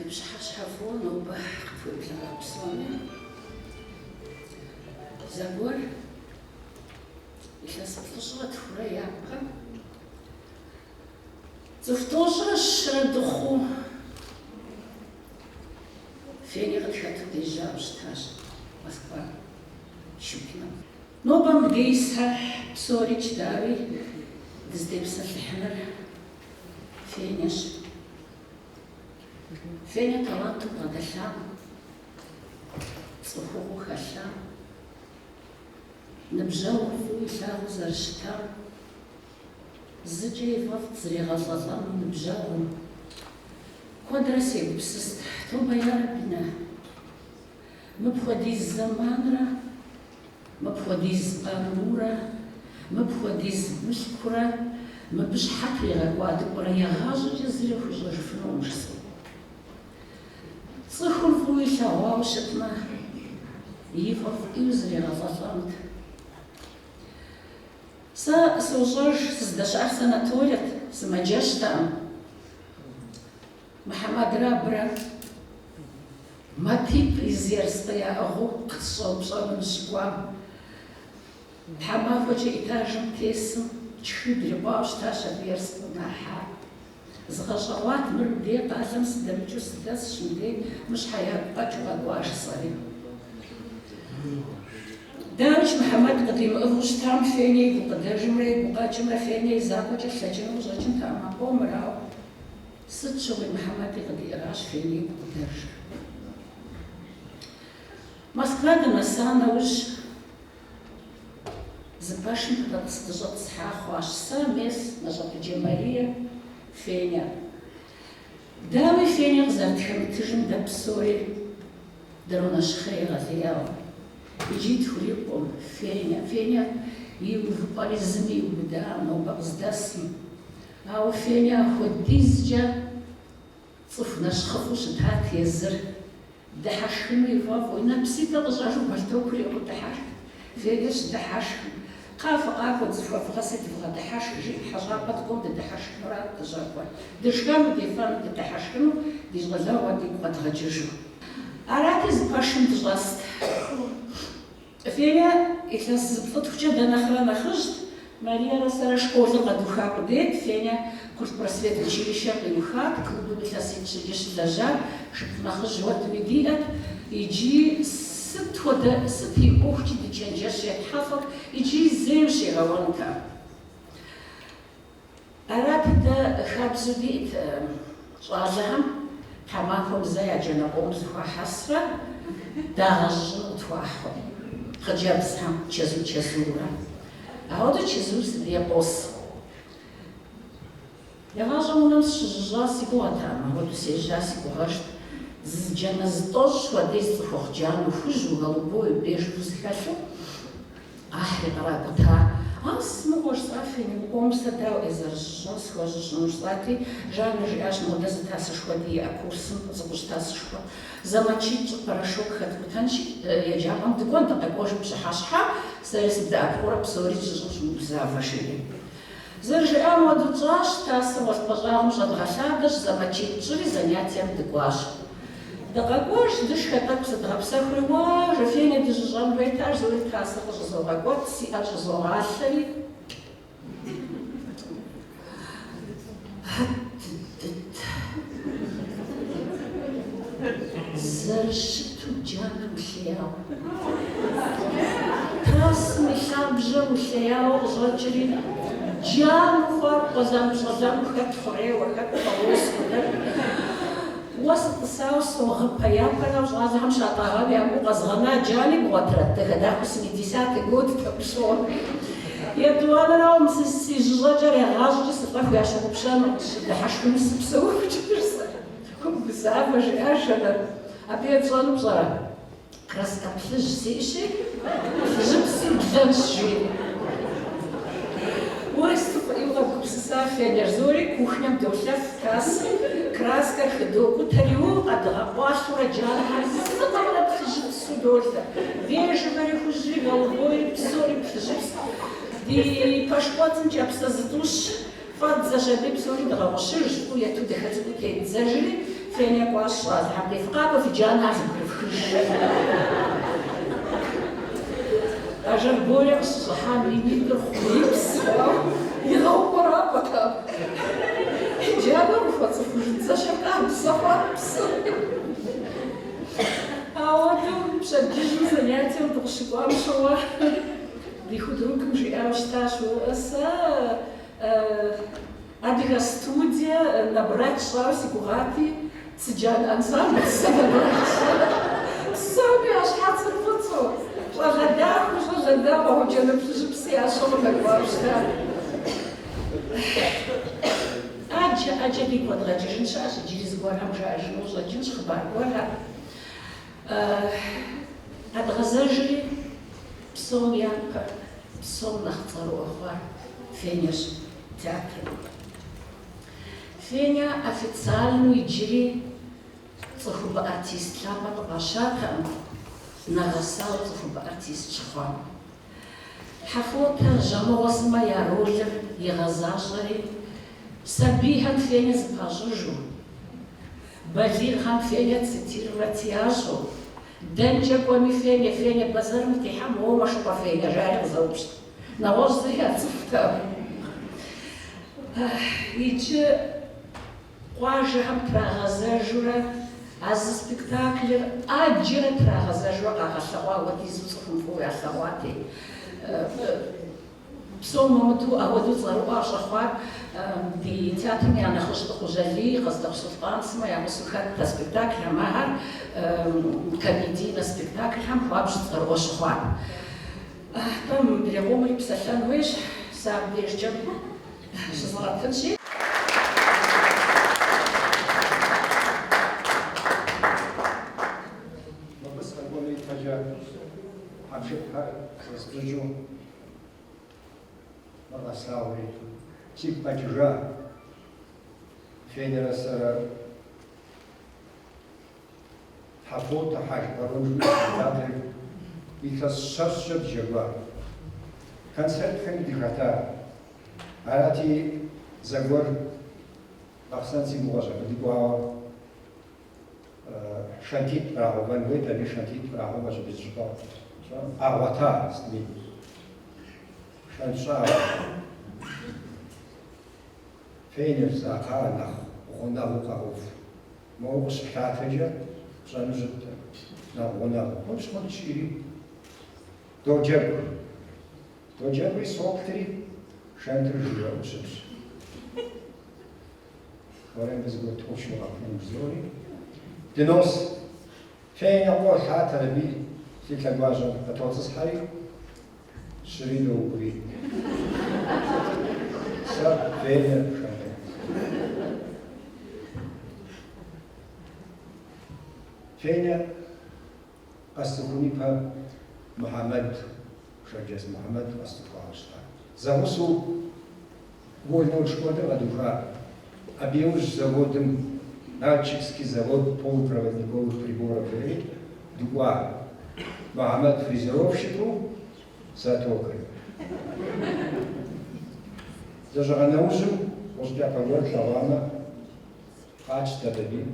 Фи пщыхьэщхьэ фӏыуэ нобэ къытхуеблэгъа псоми. Зэгуэр илъэс плӏыщӏрэ тхурэ япэ цӏыху тӏощӏрэ щырэ дыхъуу Феня къытхэту дежьауэ щытащ Москва Щукиным. Нобэ мыбдеж исхэр псорикӏ, дауи, дызытепсэлъыхьыныр Фенящ. Феня таланту бгъэдэлъам, цӏыхугъэу хэлъам, ныбжьэгъур фӏыуэ илъагъуу зэрыщытам, зыкӏэ ифӏэфӏт зригъэлӏэлӏэну ныбжьэгъум. Куэдрэ сегупсыст, тобэ ярэби, на, мыпхуэдиз зэманрэ, мыпхуэдиз къарурэ, мыпхуэдиз мылъкурэ мыбы щхьэ тригъэкӏуадэу пӏэрэ, игъащӏэкӏэ зыри хуищӏэжыфынукъым жысӏэу. Цӏыхур фӏыуэ илъэгъуауэ щытмэ, ифӏэфӏ ӏейуэ зригъэлӏэлӏэнут. Сэ сощӏэж, сыздэщыӏэр санаториет, сымаджэщтэкъым. Мухьэмэдрэ абырэ матитӏ из ерыскъы яӏыгъыу къысщӏэупщӏэну ныщыкӏуам, тхьэмахуэкӏэ этажым тесым тшхын дрикъуауэ щытащ абы ерыскъы нахьар. Згъэщӏэгъуат, мыр мыбдей къалэм сыдэмыкӏыу сыдэсщ, мыбдей мыр щхьэ ягу къэкӏыу къэкӏуа жысӏэри. Дауикӏ, Мухьэмэд къыдимыӏыгъыу щытам Феня и гукъыдэжымрэ и гукъэкӏымрэ Феня и закъуэкӏэ лъэкӏыну къыщӏэкӏынтэкъым а къомыр, ауэ сыт щыгъуи Мухьэмэди къыдиӏыгъащ Феня и гукъыдэжыр. Москва дынэса нэужь, зы пэшым дыщӏэтӏысхьа хъуащ сэ, мес, Нэщӏэпыджэ Марие, Феня. Дауи, Феня къызэрытхэмытыжым дэ псори дронэщхъей егъэлеяуэ. Иджы тхурикъукъым Феня. Феня и увыпӏэри зыми иубыдакъым нобэ къыздэсым. Ауэ Феня апхуэдизкӏэ цӏыху нэщхъыфӏу щытат езыр. Дыхьэшхыну ифӏэфӏу, и нэпситӏыр къыщӏэжу бэлътокур иӏыгъыу дыхьэшхт. Феня щыдыхьэшхым, Кхъа фыкъакӏуэ, дызыхуэвгъэси дывгъэдыхьэшх, жиӏэу хьэщӏапӏэ дыкӏуэм дыдыхьэшхынурат дыщӏэкӏуэр. Дышхэну, дефэну, дыдыхьэшхыну, ди щӏалэгъуэр дигу къэдгъэкӏыжу. Арати, зы пэшым дыщӏэст. Феня илъэс зыплӏытхукӏэ дэ нэхърэ нэхъыжьт, Мариерэ сэрэ школыр къэдуха къудейт, Феня культпросвет училищэр къиухат, клубым илъэситӏ-щыкӏэ щылэжьат, шыпхъу нэхъыжь уэдми диӏэт, иджы сыт хуэдэ, сыт и ӏуэхукӏи ди чэнджэщ етхьэлӏэт, иджы зэи ущигъэуэнтэкъым. Арати, дэ хабзэу диӏэт щӏалэхэм тхьэмахуэм зэ я джанэ къом зэхуахьэсрэ дагъэжьыщӏыну къытхуахьу, хъыджэбзхэм чэзу-чэзуурэ. Ауэдэ чэзур си дей къос. Игъащӏэм унэм сыщыжьыщӏа си гугъэтэкъым, ауэдэу сежьа си гугъэжт. Зы джанэ зы тӏощӏ хуэдиз цӏыхухъу джанэу хужьу, голубою, бежеву зэхэлъу, Къахьри къракӏута. Ас мыгъуэ, жысӏа, Феня, мы къомыр сэ дауэ ӏей зэрыжьыщӏэн схуэжьыщӏыну жысӏати, Жаннэ жиӏащ, модэ зы тасышхуэ диӏэ курсым, зы гъущӏ тасышхуэ. Зэмочить тщӏы порошок хэткӏутэнщи, еджапӏэм дыкӏуэн, дыкъэкӏуэжым пщыхьэщхьэ, сэри сыбдэӏэпыкъуурэ псори джьыщӏынщ, умыгузавэ, жери. Зэрыжиӏам хуэдэу тщӏащ, тасыр гъуэлъыпӏэ щӏагъым щӏэдгъэлъадэщ, замочить тщӏыри занятием дыкӏуащ. Дыкъэкӏуэж, дышхэ, тӏэкӏу зыдгъэпсэхури, уа, жи, Феня дыжьыщӏэн хуейт, ар жызори тасыр къыщӏызогъэкӏуэт, си ӏэр щӏызогъалъэри. Хьэт дыдыд. Зэрыщыту джанэр улъеяуэ. Тасым и лъабжьэр улъеяуэ къыщӏэкӏри, джанэу хъуар къуэлэн-щӏэлэну хэт хъурейуэ, хэт полоскэу, хэт. Уэ сытӏысауэ согъыпэ, япэрауэ щӏалэхэм щатӏэгъэну ямыӏэу къэзгъэна джани бгъуэтрэт, дахэ-дахэу семидесятый год абы щыгъуэм. Етӏуанэрауэ, мы си жьыщӏэкӏэр егъащӏэкӏэ сылӏэху ящыгъупщэнукъым, сыщыдыхьэшхыну сыпсэухукӏэ жысӏэри. Умыгузавэ, жиӏащ Жаннэ. Абы етщӏэну пщӏэрэ? Краскэ плъыжь сиӏэщи, плъыжьыпсу длэнщ, жиӏэри. Уэ сыту фӏы ӏейуэ къэбгупсыса, Феня, жызори, кухнем долъэф тасым, краскэр хыдокӏутэри, у, къэдгъэкъуалъэурэ джанэхэр зыкъомрэ плъыжьыпсу долъэ. Бежевэри, хужьри, голубойри, псори плъыжьыпс. Ди пэш кӏуэцӏым кӏапсэ зытӏущ фӏэддзэщ аби, псори дгъэгъущыжщ, фӏыуэ ету дахэ цӏыкӏуу теддзэжри. Феня кӏуащ щӏалэхэм дей, Фыкъакӏуэ, фи джанэхэр зэбгрыфхыж. Къэжэр Боря къыщыщӏыхьам и нитӏыр хъуреипс хъуауэ игъэукӏуэрапӏэт абы. И джанэр ухуэцӏыхужын зэщхьыркъабзэ хъуат псори. Ауэдэу пщэдджыжьым занятием дыкъыщыкӏуам щыгъуэ ди худрукым жиӏауэ щытащ, Сэ адыгэ студие набрать сщӏауэ си гугъати, цыджан ансамбль сэ набрать сщӏащ. Псоми я щхьэцыр фӏыцӏэу, щӏалэ дахэу, щӏалэ дэгъуэу, джанэ плъыжьыпси ящыгъыу нэкӏуауэ щытат. ӏэджэ, ӏэджэ дигу къэдгъэкӏыжын щыӏэщ, иджыри зыгуэрхэм жаӏэжыну къыщӏэкӏынщ хъыбар гуэрхэр. Къэдгъэзэжри, псом япэ, псом нэхъ цӏэрыӏуэ хъуар Фенящ театрым. Феня официальнэу иджыри цӏыхубэ артист лъапӏэ къыфӏащатэкъым, нэгъэсауэ цӏыхубэ артист щыхъуам. Хьэфотэ, Жьэмыгъуэ сымэ я ролыр игъэзащӏэри, сабийхэм Феня зыпащӏыжу, балигъхэм Феня цитировать ящӏу, дэнкӏэ кӏуэми Феня, Феня бэзэрым техьэм, уо Мэшыкъуэ Феня, жари къызэупщӏт. Нэгъуэщӏ зыри яцӏыхутэкъым. Иджы Къуажэхэм трагъэзэжурэ а зы спектаклыр ӏэджэрэ трагъэзэжурэ къагъэлъэгъуа хуэдизу цӏыхум фӏыуэ ялъэгъуати. Псом хуэмыдэу апхуэдэу цӏэрыӏуэ щӏэхъуар ди театрым я нэхъыжь Тӏыхъужь Алий, Къаздэхъу Сулътӏан сымэ я гъусэу хэтт а спектаклхэм. Ахэр комедийнэ спектаклхэм хуабжьу цӏэрыӏуэ щыхъуат. Атӏэ, мыдрей къомри псэлъэн хуейщ, сэ абдежкӏэ щызгъэтынщи. Мыбы сыкъэкӏуэну ипэкӏэ хьэпшыпхэр зэспщӏыкӏыу мыр къэслъагъури, сигу къэкӏыжа Фенэрэ сэрэ Хьэфотэ Хьэжбарон жыхуиӏэ спектаклыр илъэс щэщӏкӏэ дыджэгуа. Концертхэми дыхэта. Арати, зэгуэр Бахъсэн си гугъэщ абы дыкӏуауэ шэнтитӏ кърагъэувэн хуейт, абы шэнтитӏ кърагъэувэщ абы зыщӏыпӏэ къагъуэта сытми. Шэнт щӏагъ. Феня жысӏа, кхъыӏэ, нэхъ гъунэгъуу къэгъэув. Моуэ къыщылъатэкӏэ пщӏэну щытт, нэхъ гъунэгъуу. Хъунщ, хъунщ, жиӏэри доджэгу. Доджэгури соплъри, шэнтыр жыжьэӏуэу щытщ. Уэрэ мыбы зыгуэр точно къэхъуну жызоӏэри, дынос. Феня къолъатэр аби, си лъэгуажьэм къытотӏысхьэри, щыри доукӏурий. Сэ Феня шэнтыр. Феня къэсцӏыхун ипэ Мухьэмэд, Шэрджэс Мухьэмэд къэсцӏыхуауэ щыта. Зэгъусэу вольнэ школыр къэдуха. Абы иужь заводым, Нальчикский завод полупроводниковых приборов жери, дыкӏуа. Мухьэмэд фрезеровщикыу, сэ токарь. Лэжьыгъэ нэужьым гъущӏ кӏапэ гуэр тлъэгъуамэ, къатщтэрт аби.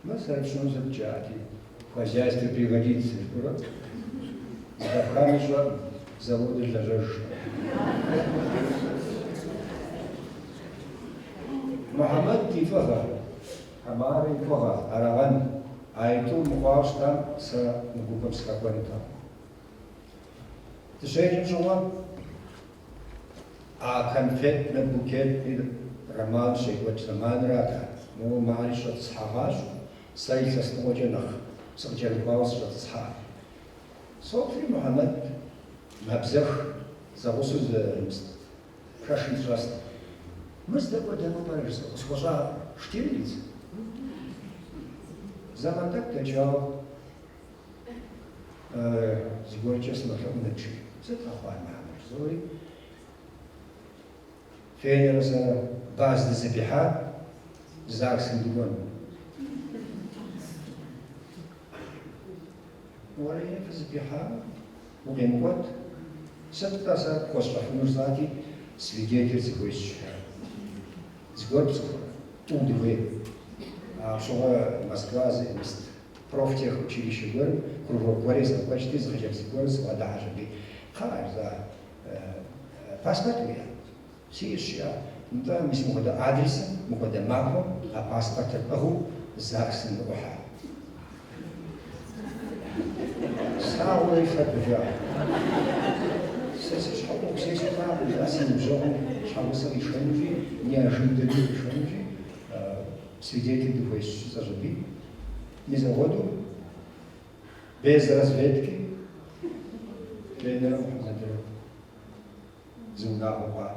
Мыр зэрыпщӏыну сыт жаӏэти, в хозяйстве пригодится, жыпӏэурэ, зыхэпхами сщӏэкъым, заводыр лэжьэжкъым. Мухьэмэд и фӏыгъэ, Тамарэ и фӏыгъэ, арагъэн, аитӏур мыхъуауэ щытам сэ мы гупым сыхэхуэнутэкъым. Дыщеджэм щыгъуэ а конфетно-букетный роман щекӏуэкӏ зэманырат ар. Моуэ Мари щӏэтӏысхьагъащ, сэ илъэс ныкъуэкӏэ нэхъ сыкъыкӏэрыхуауэ сыщӏэтӏысхьа. Соплъри Мухьэмэд мэбзэх, зэгъусэу зы пэшым дыщӏэст. Мыр здэкӏуэр дэнэ пӏэрэ жысӏэу къысхуэщӏакъым. Штирлиц. Зэман тӏэкӏу дэкӏауэ зыгуэркӏэ сынолъэӏунут, жи. Сыт къэхъуар, Мухьэмэд, жызоӏэри. Фенэрэ сэрэ баз дызэпихьа ЗАГСым дыкӏуэну. Уэрэ фызэпихьа, укъимыкӏуэт. Сыт-тӏэ сэ пхуэсщӏэфынур жысӏати, свидетель сыхуейщ, жиӏа. Зыгуэр пцӏыхурэ? Тӏум дыхуей. Апщыгъуэ Москва зы инст профтехучилище гуэрым кружок гуэр езгъэкӏуэкӏти, зы хъыджэбз гуэрым сыбгъэдыхьэщ аби, Кхъыӏэ, жысӏа, паспорт уиӏэ? Сиӏэщ, жиӏа. Нтӏэ, мис мыхуэдэ адресым, мыхуэдэ махуэм а паспортыр пӏыгъыу ЗАГС-м ныӏухьэ. Слъагъурэ и фэр пыжа. Сэ си щхьэ ӏуэху зесхуакъым, жиӏа, си ныбжьэгъум щхьэгъусэ къишэнущи, неожиданно къишэнущи, свидетель дыхуейщ, жысӏэщ аби. Мис апхуэдэу, без разведки, Фенэрэ Мухьэмэдрэ зы унагъуэ хъуа.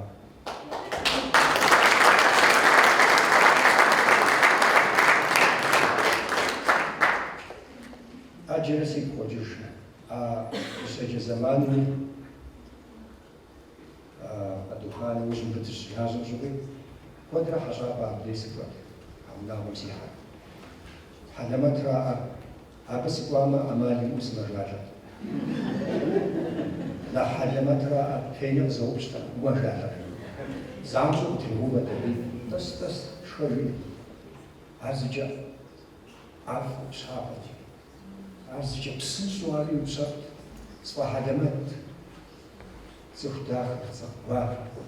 Ӏэджэрэ сигу къокӏыж а дыщеджэ зэманми, къэдуха нэужь мыбы дыщылажьэм щыгъуи, куэдрэ хьэщӏапӏэ абдей сыкӏуэт, а унагъуэм сихьэт. Хьэлэмэтраӏэ, абы сыкӏуамэ, ӏэмал имыӏэу сымэжалӏэт. Нэхъ хьэлэмэтраӏэ, Феня къызэупщӏтэкъым, умэжалӏэрэ? Занщӏэу къытригъэувэт аби, тӏыс, тӏыс, шхэ жиӏэт. Ар зыкӏэ ӏэфӏу пщафӏэти. Ар зыкӏэ псынщӏэу ари упщэфӏт, сфӏэхьэлэмэтт. Цӏыху дахэ, цӏыху гуапэ.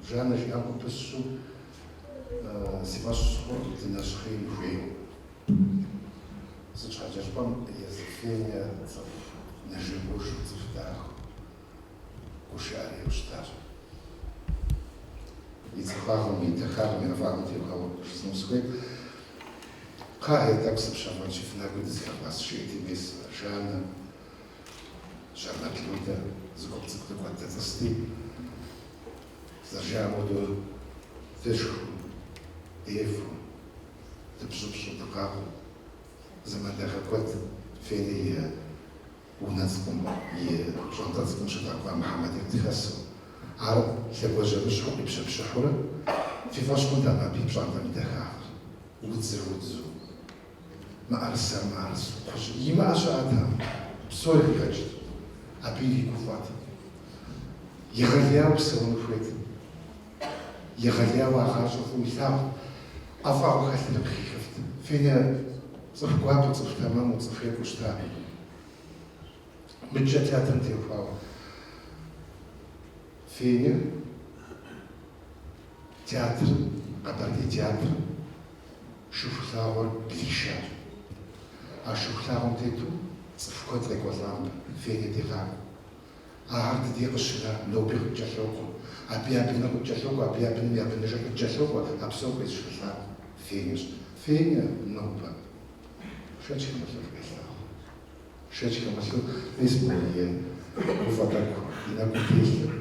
Жаннэ жиӏам къыпысщэу си фӏэщ хъуркъым дынэщхъеин хуейуэ. Сыт щхьэкӏэ жыпӏэм езы Феня цӏыху нэжэгужу, цӏыху дахэу, гушыӏэрейуэ щытащ. И цӏыхуагъым, и дахагъым, и ӏэфӏагъым теухуауэ жысӏэну сыхуейт. Кхъыӏэ, тӏэкӏу сыпщэфӏэнщи, фынакӏуи дызэхэвгъэс, жиӏэти, мес Жаннэ, Жьэрмэт Людэ зы гуп цӏыкӏу дыкӏуэт дытӏысти, зэрыжаӏэм хуэдэу дышхыу, дефэу, дыпщӏыпщӏу, дыкъакъуэу, зэман дахэ куэд Феня и унэ цӏыкӏум, и пщӏантӏэ цӏыкӏум щыдгъэкӏуа Мухьэмэди къытхэсу, ар лъэгуажьэмыщхьэу къипщэпщыхьурэ, фи фӏэщ хъунтэкъым абы и пщӏантӏэм и дахагъэр, удзыр удзу. Мыӏэрысэр мыӏэрысэу, кхъужь имыӏэ щыӏэтэкъым, псори къигъэкӏт. Абы иригуфӏэт. Егъэлеяуэ псэуну хуейт. Егъэлеяуэ а гъащӏэр фӏыуэ илъагъут, ӏэфӏагъыу хэлъыр къыхихыфт. Феня цӏыху гуапэу, цӏыху тэмэму, цӏыху екӏуу щыта. Мыдкӏэ театрым теухуауэ. Феня театрым, Къэбэрдей театрым Шыхулъагъуэр блишащ. А Шыхулъагъуэм тету цӏыху куэд къекӏуэлӏам Феня дигъакӏуэу. Ахэр дыдей къыщына ноби къыткӏэлъокӏуэ. Абы я быныр къыткӏэлъокӏуэ, абы я быным я быныжыр къыткӏэлъокӏуэ, а псор къезышэлӏар Фенящ. Феня нобэ шэч хэмылъу фӏыуэ елъагъу. Шэч хэмылъу мис мо и гуфӏэ тӏэкӏу и нэгум телъыр,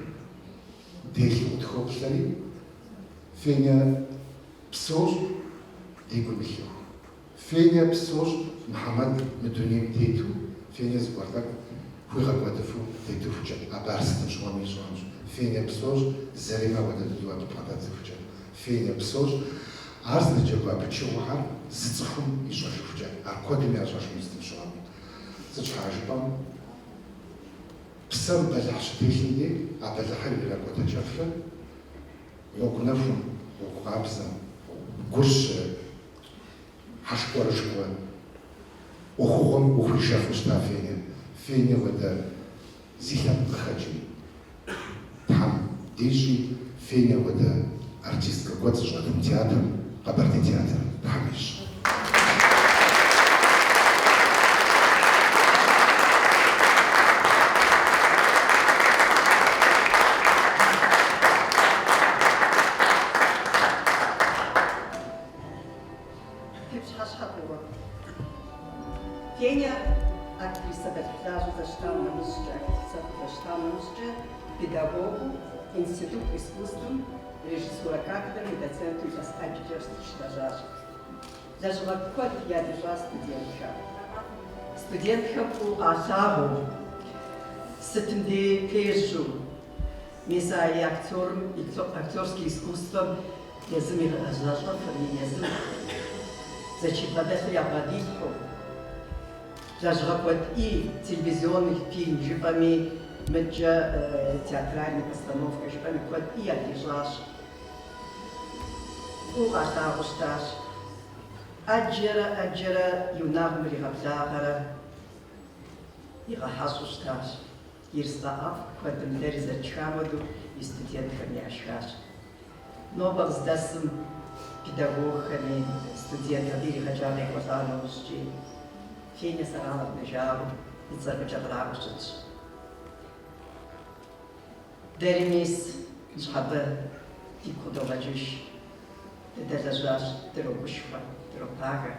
телъу къытхоплъэри, Феня псэущ ди гум илъыху. Феня псэущ Мухьэмэд мы дунейм тету, Феня зыгуэр тӏэкӏу хуигъэкӏуэдыфу тетыхукӏэ, абы ар сытым щыгъуэми ищӏэнущ. Феня псэущ Заремэ хуэдэ дыдэу абы бгъэдэтыхукӏэ. Феня псэущ ар здэджэгуа пычыгъуэхэр зы цӏыхум ищӏэжыхукӏэ, ар куэдым ящӏэжыну сытым щыгъуэми. Сыт щхьа жыпӏэм, псэм бэлыхь щытелъым дей, а бэлыхьыр ирагъэкӏуэтэкӏыфыр Гъуэгу нэхум, гъуэгу къабзэм, гур щыхьэшкӏуэрышкӏуэ ӏуэхугъуэм ухуишэфу щыта Феня. Феня хуэдэ зи лъэпкъ къыхэкӏи, Тхьэм дищӏи, Феня хуэдэ артисткэ куэд зыщӏэтын театр, Къэбэрдей театр Тхьэм ищӏ. Фи пщыхьэщхьэ фӏыуэ. Феня актрисэ бэлыхьлажьэу зэрыщытам нэмыщӏкӏэ, актрисэфӏу зэрыщытам нэмыщӏкӏэ, педагогыу Институт искусствым режиссурэ кафедрэм и доценту илъэс ӏэджэкӏэ щылэжьащ. Лэжьыгъэ куэд ядищӏа студентхэм. Студентхэм фӏыуэ къалъагъуу, сытым дей пежьу, мис а и актерым, актерский искусствэм езым игъэзэщӏэфыр, езым зэчий бгъэдэлъыр ябгъэдилъхьэу, лэжьыгъэ куэд и телевизионный фильм жыпӏэми, мыдкӏэ театральный постановкэ жыпӏэми куэд и ядищӏащ. Фӏыуэ къалъагъуу щытащ. ӏэджэрэ ӏэджэрэ и унагъуэм иригъэблагъэрэ игъэхьэщӏэу щытащ. Ерыскъы ӏэфӏ куэдым дэри зэрытшхам хуэдэу и студентхэми яшхащ. Нобэ къыздэсым педагогхэми, студент абы иригъэджа къекӏуэлӏа нэужькӏи, Феня Сараловна жаӏэу и цӏэр фӏыкӏэ къраӏуэу щытщ. Дэри мис ныщхьэбэ дигу къыдогъэкӏыж, дыдэлэжьащ, дрогушхуэ, дропагэ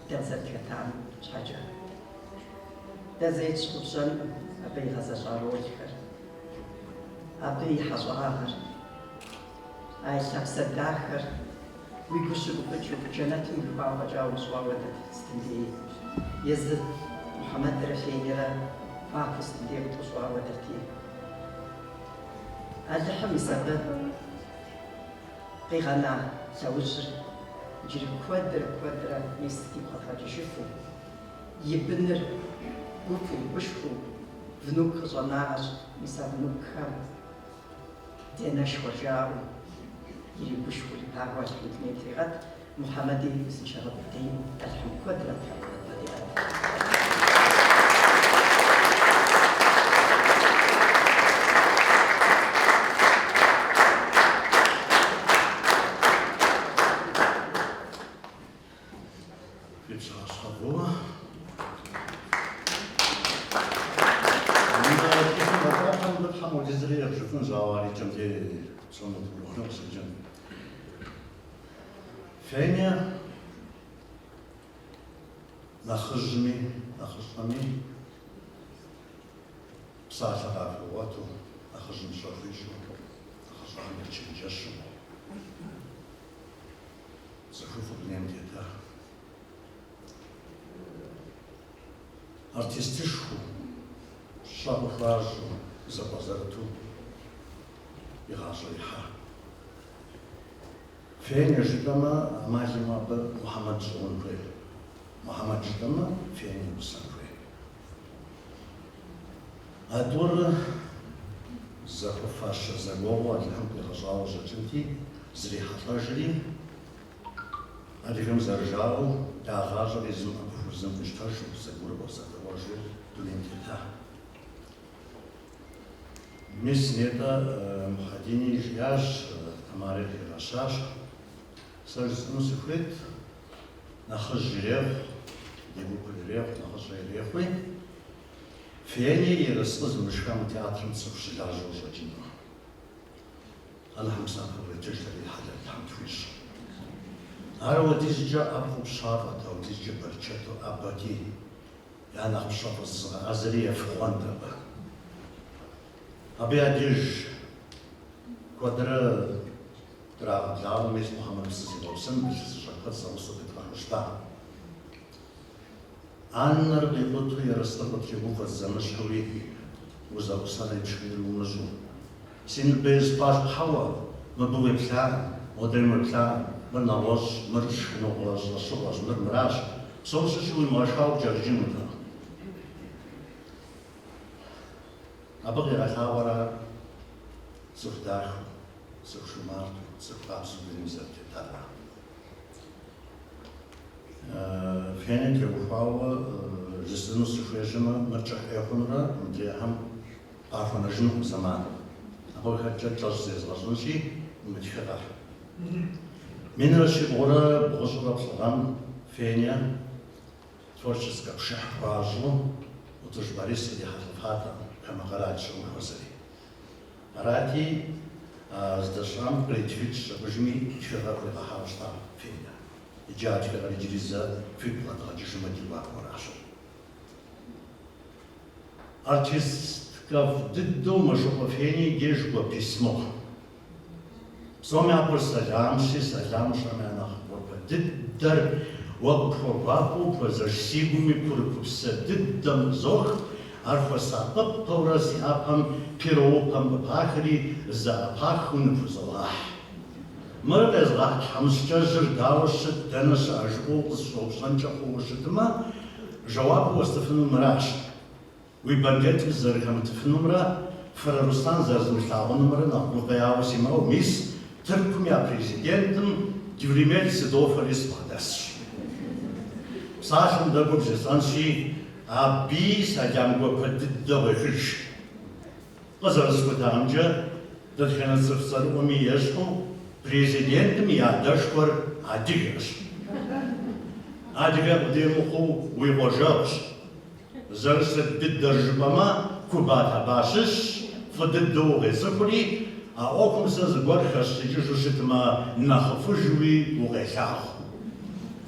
дэ къызэрытхэтам щхьэкӏэ. Дэ зэи тщыгъупщэнкъым абы игъэзэщӏа ролхэр, абы и хьэщӏагъэр, а и лъапсэ дахэр уи гур щыгуфӏыкӏыу жэнэтым уихуауэ фӏэкӏа умыщӏэу апхуэдэт сытым деи. Езы Мухьэмэдрэ Фенерэ гуапэу сытым деи къытӏущӏэу апхуэдэти. Алыхьым мис абы къигъэна лъэужьыр иджыри куэдрэ куэдрэ мис дигу къэдгъэкӏыжыфу, и быныр гуфӏэу, гушхуэу внук къыщӏэнащ, мис а внукхэм ди анэшхуэр жаӏэу иригушхуэу ирипагэу Алыхьым дунейм тригъэт, Мухьэмэди узыншагъэ быдэ иӏэу Алыхьым куэдрэ къыдигъэт. Фи пщыхьэщхьэ фӏыуэ. Мы тхылъым къэкӏуахэм мыбы Тхьэм хуэдизри ехъжыфынщ, ауэ ар и кӏэм дей псом дыгурыӏуэну къыщӏэкӏын. Феня нэхъыжьми нэхъыщӏэми псалъэ къахуигъуэту, нэхъыжьым пщӏэ хуищӏу, нэхъыщӏэхэм ечэнджэщу. Цӏыхуфӏу дунейм тета. Артистышхуэу, пщӏэ къыхуащӏу, зэпӏэзэрыту и гъащӏэр ихьа. Феня жытӏэмэ, ӏэмал имыӏэу абы Мухьэмэд щӏыгъун хуей. Мухьэмэд жытӏэмэ, Феня и гъусэн хуей. А тӏур зэхуэфащэ зэгуэгъуу Алыхьым къигъэщӏауэ къыщӏэкӏынти, зрихьэлӏэжри, адыгэм зэрыжаӏэу, дагъащӏэри зым ӏэпыхур зым къищтэжу, зэгурыӏуэ-зэдэӏуэжу дунейм тета. Мис нетӏэ Мухьэдини жиӏащ, Тамари къыхигъэщащ. Сэ жысӏэну сыхуейт, нэхъыжь ирехъу, ди гупыр ирехъу, нэхъыщӏэ ирехъуи, Феня и ерыскъы зымышха мы театрым цӏыху щылажьэу къыщӏэкӏынкъым. Алыхьым псапэ къретыж, дэри хьэлэл Тхьэм тхуищӏ. Ар ауэдизкӏэ ӏэфӏу пщафӏэт, ауэдизкӏэ бэрычэту ӏэбэти, я нэхъ пщэфӏэ зызыгъэӏэзэри ефыгъуэнт абы. Абы я деж куэдрэ драгъэблагъэу мис Мухьэмэд сызигъэусэн, илъэсыщӏэ куэд зэгъусэу дэтхъэну щыта. ӏэнэр къикъутэу ерыскъыр къытриувэт зэмыщхьуи, узэӏусэнри пшхынри умыщӏэу. Си ныбэ из хъуащ, хьэуэ, мыбы уеплъаӏым, модрейм уеплъаӏым, мыр нэгъуэщӏ, мыр шхыныгъуэ щӏэщыгъуэщ, мыр мыращ. Псом щыщу уимыгъэшхауэ пкӏэрыкӏынутэкъым. Абы къигъэлъагъуэр ар цӏыху дахэу, цӏыху жумарту, цӏыху къабзэу дунейм зэрытетара. Феня теухуауэ жысӏэну сыхуежьэмэ, мыр кӏыхь ӏей хъунурэ мыдрейхэм къахуэнэжынукъым зэман. Абы къыхэкӏкӏэ кӏэщӏ зезгъэщӏынщи, мы тхыгъэр. 1393 гъэм Феня творческэ пшыхь хуащӏу ӏутӏыж Борис кърихьэлӏэфатэкъым, хамэ къэрал щыӏэу хуэзэри. Арати, а здэщыӏэм къритхыкӏщ абыжми тхыгъэ хуигъэхьауэ щыта Феня. Иджы а тхыгъэр иджыри зэ фигу къэдгъэкӏыжмэ ди гуапэу аращ. Артисткэфӏ дыдэу Мэшыкъуэ Феня и деж кӏуэ письмо. Псом япэр сэламщи, сэламу щыӏэм я нэхъ гуапэ дыдэр уэ къыпхуэгуапэу пхуэзэш си гум и курыкупсэ дыдэм къызох, ар хуэсакъыпэурэ си ӏэпэм пероупэм къыпахри, зэӏэпахыу ныпхузогъэхь. Мыр къезгъэхь тхьэмыщкӏэжьыр дауэ щыт, дэнэ щыӏэ жыпӏэу къысщӏэупщӏэнкӏэ хъууэ щытмэ, жэуапу уэстыфынур мыращ. Уи банкетым сызэрыхэмытыфынумрэ Фырэ Руслан зэрызмылъагъунумрэ нэхъ гукъеяуэ симыӏэу, мис, Тыркум я президентым Дюрюмел сыдофэри сыбгъэдэсщ. Псалъэм дэкӏуэу бжесӏэнщи, абыи сэлам гуапэ дыдэ къуехыж. Къызэрысхутамкӏэ, дэтхэнэ цӏыху цӏэрыӏуэми ещхьу, президентым и адэшхуэр адыгэщ. Адыгэ къудей мыхъуу уи къуажэгъущ. Зэрыщыт дыдэр жыпӏэмэ, Куба-Таба щыщщ, фӏы дыдэу укъецӏыхури, а ӏуэхум сэ зыгуэр хэсщӏыкӏыжу щытмэ, нэхъыфӏыжуи укъелъагъу.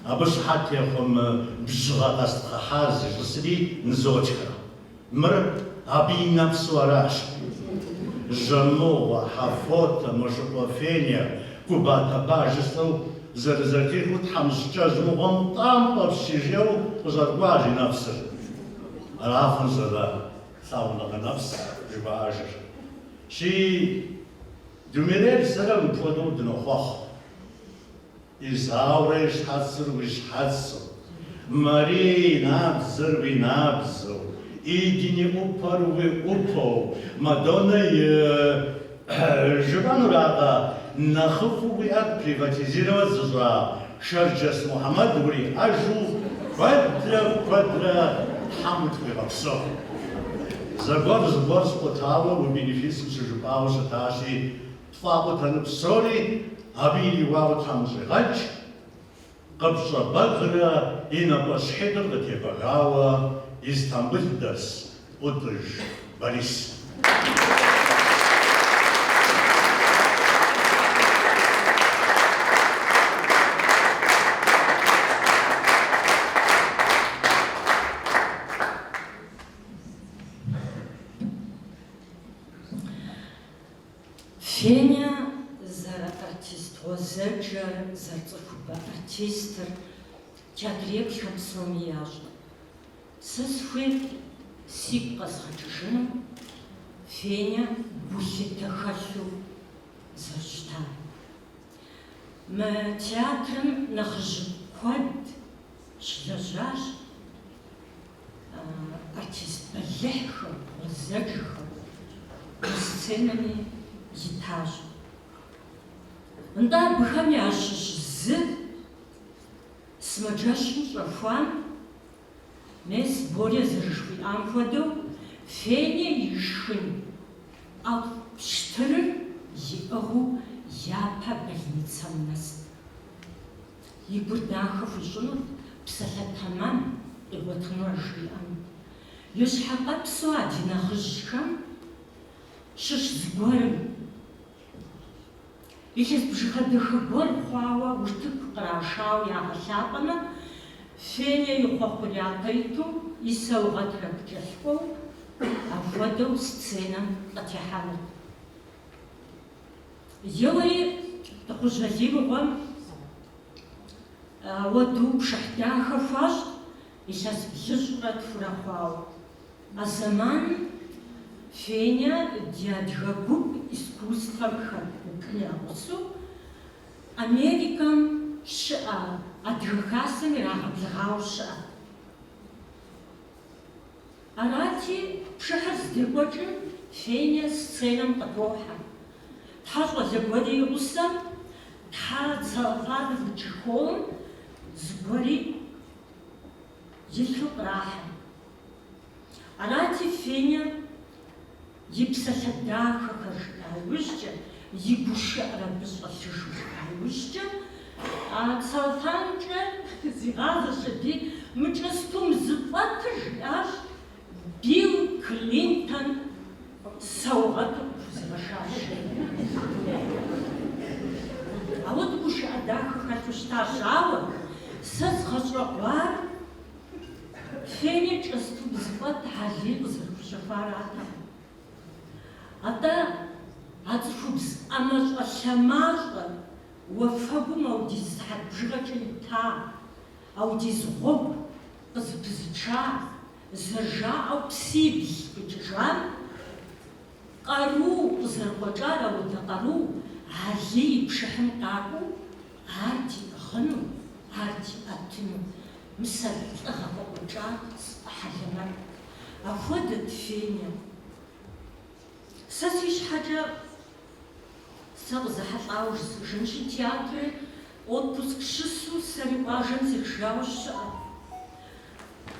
Абы щыхьэт техъуэ мы бжьыгъэ къэстхъыхьар зищӏысри нызотхэ. Мыр абы и нэпсу аращ. Жьэмыгъуэ, Хьэфотэ, Мэшыкъуэ Феня, Куба-Таба жысӏэу зэрызэхихыу тхьэмыщкӏэжь мыгъуэм тӏампӏэ пщи жиӏэу къыщӏэткӏуащ и нэпсыр. Ара хъунщ атӏэ лъагъуныгъэ нэпс жыхуаӏэжыр. Щи, Думирель сэрэ мыпхуэдэу дынохъуэхъу. Изаурэ и щхьэцыр уи щхьэцу, Марие и набдзэр уи набдзэу, Идин и ӏупэр уи ӏупэу, Мадоннэ и жыпӏэнуракъэ, нэхъыфӏу уиӏэр приватизировать зыщӏа Шэрджэс Мухьэмэд уриӏэжу куэдрэ, куэдрэ Тхьэм утхуигъэпсэу. Зэгуэр зыгуэр скъутауэ уи бенефисым щыжыпӏауэ щытащи, Пфӏакъутэну псори абы ириуауэ Тхьэм къыщӏигъэкӏ, къыпщӏэбэгрэ и напӏэщхьитӏыр къытебэгауэ Истамбыл дэс ӏутӏыж Борис. Феня зэрыартист гъуэзэджэр, зэрыцӏыхубэ артистыр театреплъхэм псоми ящӏэ. Сэ сыхуейт сигу къэзгъэкӏыжыну Феня гулъытэ хэлъу зэрыщытар. Мы театрым нэхъыжь куэд щылэжьащ. Артист бэлыхьхэу, гъуэзэджэхэу сценэми итащ. Нтӏэ абыхэм ящыщ зы сымаджэщым щӏэхуам, мес Боря зэрыжыхуиӏам хуэдэу, Феня и шхын ӏэфӏ пщтырыр иӏыгъыу япэ больницэм нэст. И гур дахэ хуищӏынут, псалъэ тэмэм къигъуэтынурэ жриӏэнут. Ещхьэкъэпсу а ди нэхъыжьхэм щыщ зыгуэрым, илъэс бжыгъэ дахэ гуэр хъуауэ утыку кърашауэ ягъэлъапӏэмэ, Феня и хъуэхъур япэ иту, и саугъэтыр абы кӏэлъыкӏуэу, апхуэдэу сценэм къытехьэнут. Еуэри, Тӏыхъужь Алий мыгъуэм ауэдэу пшыхь дахэ хуащӏт, илъэс блыщӏрэ тхурэ хъуауэ. А зэманым Феня ди адыгэ гуп искусствэм хэт гупым я гъусэу Америкэм щыӏэ Адыгэ Хасэм ирагъэблэгъауэ щыӏэт. Арати, пшыхьыр здекӏуэкӏым Феня сценэм къытохьэ. Тхьэ щӏалэ гуэри и гъусэм, тхьэ целлофановый чехолым зыгуэри илъу кърахьэ. Арати, Феня и псалъэ дахэхэр жиӏа иужькӏэ, и гушыӏэр абы щӏэлъыжу жиӏа иужькӏэ, а целлофанкӏэ зигъазэщ аби, мы кӏэстум зыфӏэтыр жиӏащ, Билл Клинтон саугъэту къыхузигъэшащ жери. Ауэдэ гушыӏэ дахэ хэлъу щытащ, ауэ сэ згъэщӏэгъуар Феня кӏэстум зыфӏэт Алий къызэрыхуищэхуаратэкъым. Атӏэ а цӏыхубз ӏэмащӏэ-лъэмащӏэр уафэгум аудиз сыхьэт бжыгъэкӏэ ита, аудиз гъуэгу къызыпызыча, зэрыжаӏэу псибл къикӏыжам, къару къызэрыкъуэкӏар ауэдэ къару Алий и пшыхьым къакӏуэу ар диӏыгъыну, ар диӏэтыну. Мис а лӏыгъэ къыкъуэкӏар сфӏэхьэлэмэт. Апхуэдэт Феня. Сэ си щхьэкӏэ сэ къызэхьэлӏауэ жысӏэжынщи, театрыр отпуск щысу сэри къуажэм сехыжауэ щыӏэт.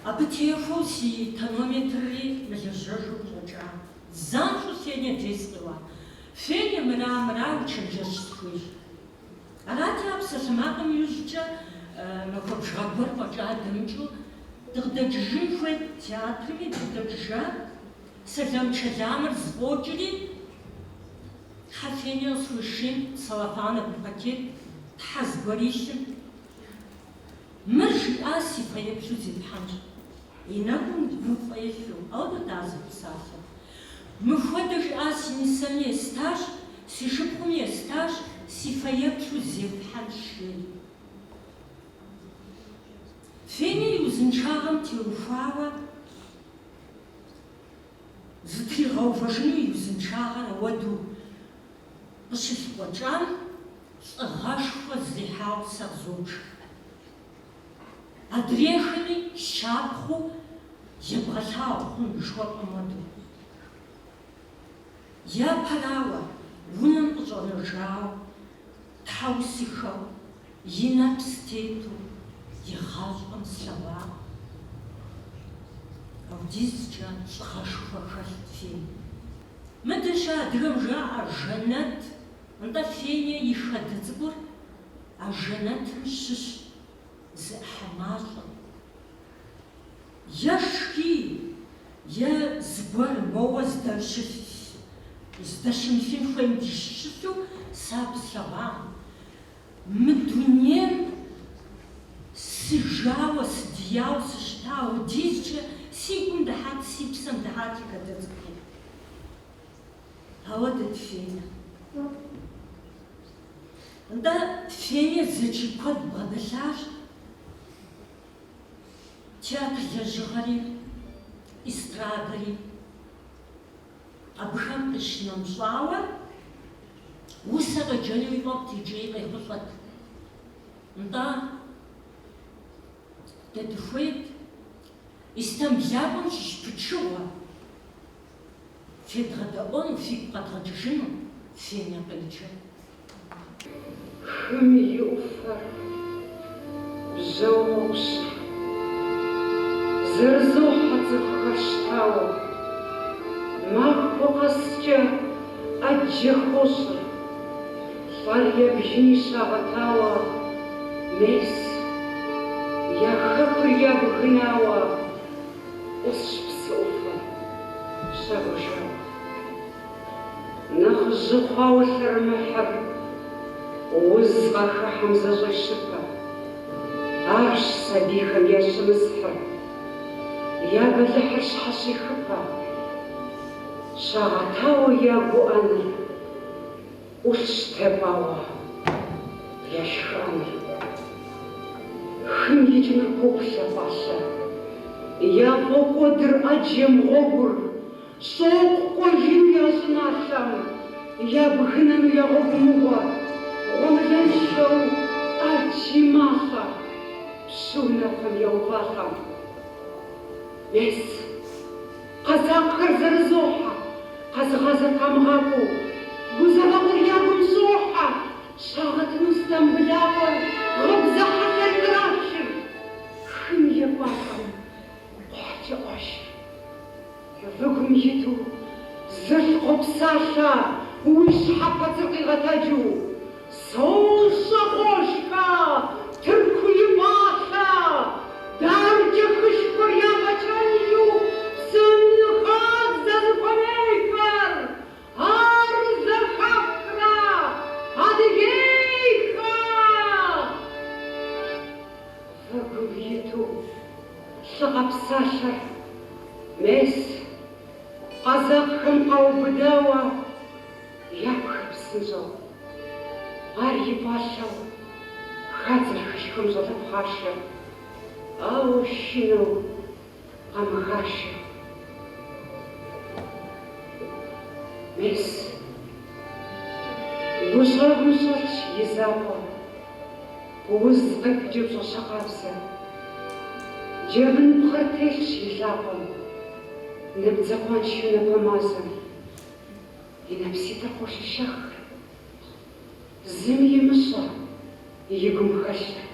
Абы техуэу си тонометрри мылэжьэжу къыщӏэкӏа. Занщӏэу Феня дей сыкъеуа. Феня, мыра, мыра уи чэнджэщ сыхуейщ. Арати, а псалъэмакъым иужькӏэ махуэ бжыгъэ гуэр фӏэкӏа дэмыкӏыу дыкъыдэкӏыжын хуейт театрми, дыкъыдэкӏыжа. Сэлам-чэламыр зэфӏокӏри, Тхьэ Феня къысхуишийм целлофановый пакет, Тхьэ зыгуэр илъым. Мыр жиӏа си фэеплъу зепхьэнщ. И нэгум гуфӏэ илъу, ауэдэт ар зэрыпсалъэр. Мыхуэдэ жиӏа си нысэми естащ, си шыпхъуми естащ, си фэеплъу зефхьэнщ, жери. Феня и узыншагъэм теухуауэ зытригъэувэжыну и узыншагъэр ауэду къыщылъыкъуэкӏам лӏыгъэшхуэ зрихьауэ сэ къызобж. Адрейхэми щапхъэу ебгъэлъагъу хъун жыхуэпӏэм хуэдэу. Япэрауэ, унэм къыщӏэнэжауэ, тхьэусыхэу, и нэпс тету игъащӏэм слъэгъуакъым. Апхуэдизкӏэ лӏыгъэшхуэ хэлът Феня. Мыдэ-щэ адыгэм жаӏэ жэнэт, нтӏэ Феня и хадэ цӏыкӏур а жэнэтым щыщ зы ӏыхьэ мащӏэт. Е шхий, е зыгуэр моуэ здэщылъ, здэщымылъын хуейм щылъу сэ абы слъэгъуакъым. Мы дунейм сыжауэ, сыдияуэ сыщыта, апхуэдизкӏэ си гум дыхьат, си псэм дыхьат и хадэ цӏыкӏури. Ауэдэт Феня. Нтӏэ, Феня зэчий куэд бгъэдэлъащ. Театр лэжьыгъэри, эстрадэри, абыхэм къищынэмыщӏауэ, усэ къеджэнуи фӏэфӏт икӏи къехъулӏэт. Нтӏэ, дэ дыхуейт Истамбылакӏуэм щыщ пычыгъуэ федгъэдэӏуэну, фигу къэдгъэкӏыжыну Феня къеджэу. Хым и ӏуфэр бжьэу къоӏущэ. Зэрызохьэ цӏыхухэр щтауэ. Махуэ къэскӏэ ӏэджэ хощӏыр. Лӏэр ябжыни щагъэтауэ, мес, я хэкур ябгынауэ ӏусщ псы ӏуфэм, щагъэжауэ. Нэхъ жьы хъуауэ лъэрымыхьыр уз къахыхьэм зэщӏещыпэ. Арщ сабийхэм ящымысхьыр, я бэлыхьыр щхьэщехыпэ. Щагъэтауэ я гуӏэныр, ӏулъщ тепӏауэ я шхыӏэныр. Хым икӏыныр поплъэ пӏалъэ, яфӏокӏуэдыр ӏэджэм гъуэгур. Щӏокъу кӏуэжыну я щӏыналъэм, ябгынэну я гъуэгу мыгъуэр, гъуэмылэншэу ӏэджи малӏэ, пщы унафэм еувалӏэм. Мес, къэзакъхэр зэрызохьэ, къэзыгъазэ къамыгъакӏуэу, гузэвэгъуэр я гум щӏохьэ, щагъэтыну Стамбылакӏуэр гъыбзэ хьэлъэр кърашыр, хым екӏуалӏэм кхъухькӏэ ӏуашыр. Выгум иту зылӏ къопсалъэ уи щхьэфэцыр къигъэтэджу, Сощӏэ, Къуэшхэ, Тырку и пӏалъэ, Дэркӏэ хышхуэр ягъэчэнжу псым хадзэ зыхуэмейхэр, ар зэхэфхрэ, адыгейхэ? Выгум иту лӏы къэпсалъэр, мес, къэзакъхэм къаубыдауэ япхэ псынщӏэу. Ар и пӏалъэу хадзэр хышхуэм щӏалэ пхъашэ, ауэ шынэу къамыхашэ. Мес, гущӏэгъум щӏэлъщ и закъуэ, уз къепыджу пщӏащэ къабзэ. Джэбыныпхъэр телъщ и лъакъуэм, набдзэ къуаншэу напэ мазэм. И нэпситӏыр къощэщэх, зыми имыщӏэ и гум хэлъыр.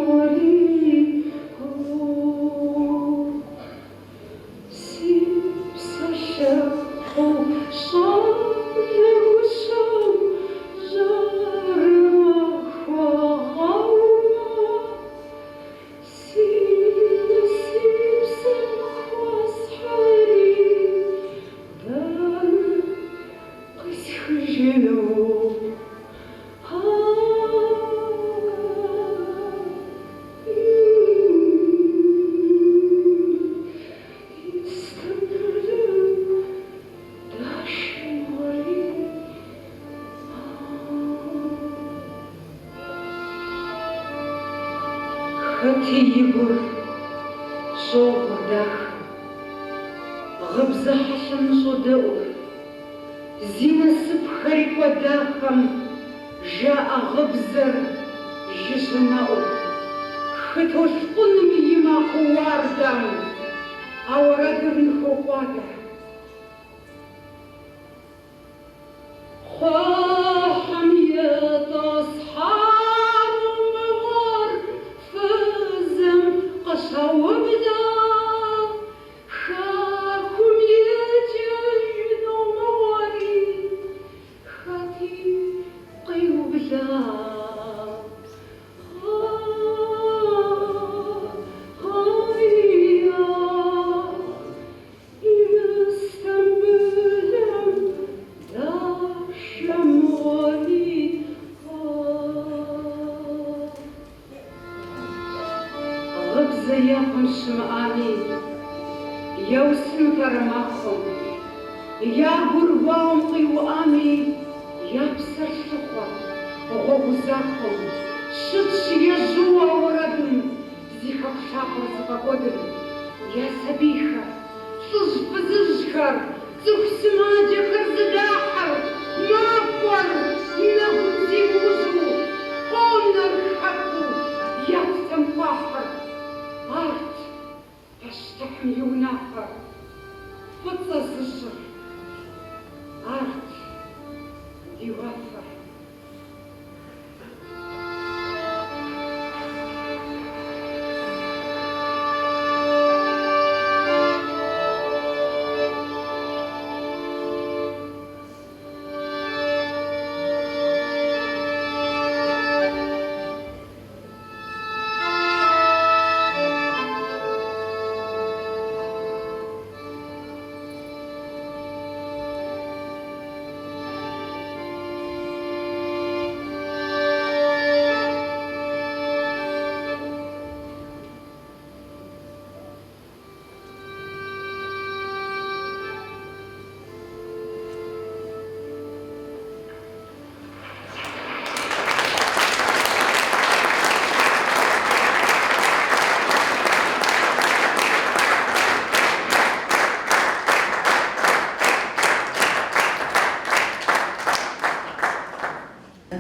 мыгъуэри, Си псэлъыхъуу щӏалэ гущэм жьэрымэ хуагъэумэ, Си нэ си псэм хуэсхьри, дэнэ къисхыжыну? Хэти и гур щӏогъур дахэм, гъыбзэ хьэлъэм ныщӏодэӏур. Зи насыпхэри кӏуэдахэм жаӏэ гъыбзэр жыжьэ мэӏур. Хы толъкъуным и макъ уардэм а уэрэдыр ныхокӏуадэ. Кхъухьым итӏысхьэну мыгъуэр фызым къыщаубла. Хэкум икӏыжыну мыгъуэри хэти къиубла. Истамбылым дашэ мыгъуэри. Гъыбзэ япэм щымыӏами, яусынут ар а махуэм. Я гур гуауэм къиуӏами, я псэр лъыхъуэрт гъуэгу захуэм. Щытщ ежьууэ а уэрэдым зи хэку лъапӏэр зыфӏэкӏуэдым. Я сабийхэр, лӏыжь-фызыжьхэр, цӏыху сымаджэхэр зыдахьыр, макӏуэр нэгум зимыужьу, къонэр хэкуу я псэм хуахьыр. Арт пащтыхьым и унафэр фӏыцӏэ зыщӏыр, арт ди уафэр.